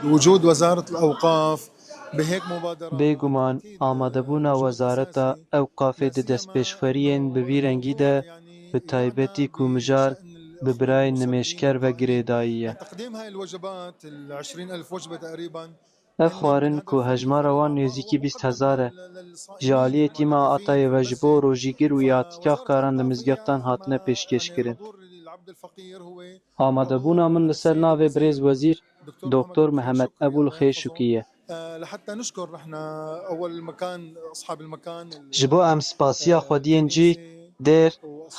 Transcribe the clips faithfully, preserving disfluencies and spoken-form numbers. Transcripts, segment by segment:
بوجود وزارة الأوقاف بهيك مبادرة. Bêguman, amadebûna Wezareta Ewqafê di destpêşxeriyên bi vî rengî de, bi taybetî ku mijar bi birayên nimêjker ve girêdayî ye. تقديم هاي الوجبات، ال عشرين ألف وجبة تقريبا. Ev xwarin ku hejmara wan nêzîkî bîst hezar e, ji aliyê tîma Atayê ve ji bo rojîgir û yatîkafkaran li mizgeftan hatine pêşkêşkirin. Amadebûna min li ser navê birêz wezîr Doktor Mihemed Ebûl Xêşûkî ye. لحتى نشكر نحن أول المكان، أصحاب المكان. Ji bo em spasiya xwediyên cî, dêr,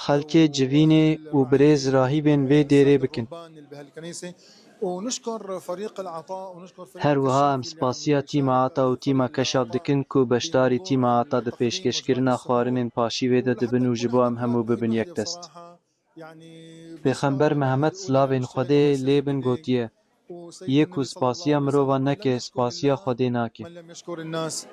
xelkê civînê û birêz rahîbên vê dêrê bikin. الرهبان اللي بهالكنيسة. ونشكر فريق العطاء ونشكر فريق Her wiha em الكشاف. spasiya tîma Ata û tîma Keşaf dikin ku beşdarî tîma Ata di pêşkêşkirina xwarinên paşîvê de dibin û ji bo em hemû bibin yek dest. Pêxember Mihemed, silavên Xwedê lê bin, gotiye, Yê ku spasiya mirovan neke, spasiya Xwedê nake. من لم يشكر الناس.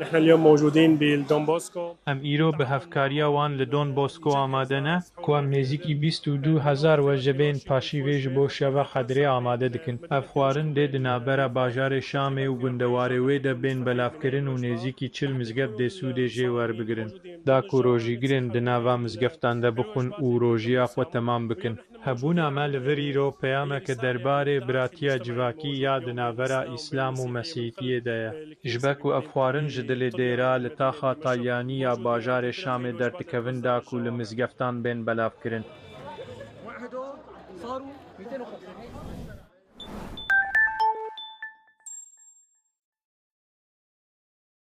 نحن اليوم موجودين بالدون بوسكو. Em îro bi hevkariya wan li Don Bosco amade ne. Ku em nêzîkî bîst û du hezar wecebeyên paşîvê ji bo şeva Xedrê amade dikin. Ev xwarin dê di navbera bajarê Şamê û gundewarê wê de bên belavkirin û nêzîkî çil mizgeft dê sûdê jê werbigirin. Da ku rojîgirên di nava mizgeftan de bixwin û rojiya xwe temam bikin. Hebûna me li vir îro peyameke derbarê biratiya civakî ya di navbera Îslam û Mesîhîtiyê de ye. Ji ber ku ev xwarin ji dilê dêra li taxa Talyanî ya bajarê Şamê derdikevin da ku li mizgeftan bên belavkirin.